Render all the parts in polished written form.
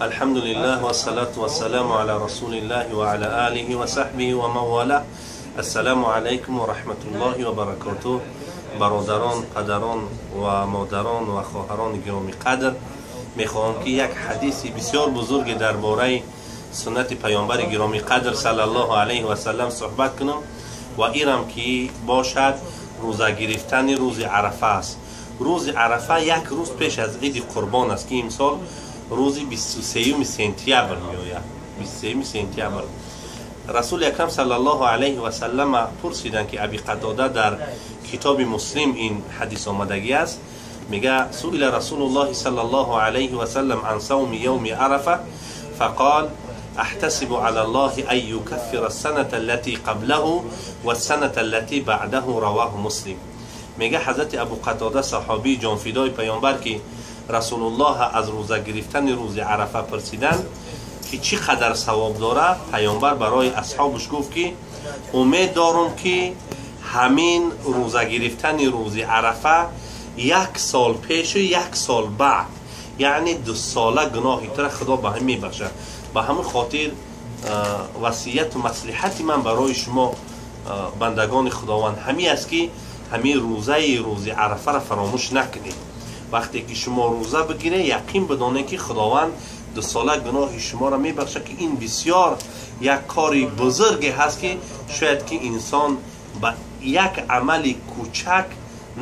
الحمد لله والصلاة والسلام على رسول الله وعلى آله وصحبه ومن والاه. السلام علیکم و رحمت الله و برکاته. برادران، پدران و مادران و خواهران گرامی قدر، میخواهم که یک حدیث بسیار بزرگ درباره سنت پیامبر گرامی قدر صلی الله علیه و سلم صحبت کنم و ایرم که باشد روزه گرفتن روز عرفه است. روز عرفه یک روز پیش از عید قربان است که امسال روز 23 سپتامبر میآید. 23 سپتامبر. رسول اکرم صلی الله علیه و سلم پرسیدند که ابی قتاده در کتاب مسلم این حدیث آمدگی است، میگه سئل رسول الله صلی الله علیه و سلم عن صوم یوم عرفه فقال احتسب على الله ان يكفر السنه التي قبله والسنه التي بعده. رواه مسلم. میگه حضرت ابو قتاده صحابی جانفدای پیامبر که رسول الله از روزه گرفتن روز عرفه پرسیدند که چی قدر ثواب داره، پیامبر برای اصحابش گفت که امید دارم که همین روزه گرفتن روز عرفه یک سال پیش و یک سال بعد، یعنی 2 ساله گناهی تر خدا به هم میبخشه. به همین خاطر وصیت و مصلحت من برای شما بندگان خداوند همی است که همین روزه روز عرفه را فراموش نکنید. وقتی که شما روزه بگیره یقین بدانید که خداوند 2 ساله گناه شما را میبخشه، که این بسیار یک کاری بزرگی هست که شاید که انسان با یک عمل کوچک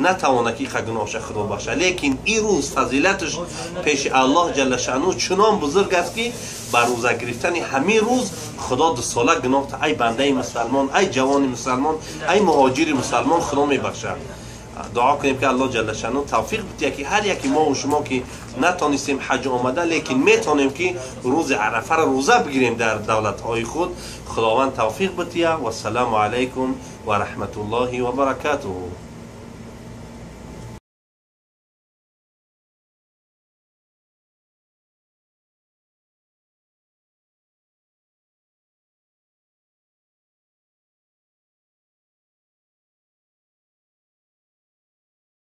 نتواند که گناهش خدا بخشه، لیکن این روز فضیلتش پیش الله جل شانه چنان بزرگ است که با روزه گرفتن همین روز خدا 2 ساله گناه تا ای بنده مسلمان، ای جوان مسلمان، ای مهاجر مسلمان خدا میبخشه. دعا کنیم که الله جل شانه توفیق بده که هر یکی ما و شما که نتونستیم حج آمده، لیکن میتونیم که روز عرفه را روزه بگیریم در دولت های خود. خداوند توفیق بده. و السلام علیکم و رحمت الله و برکاته.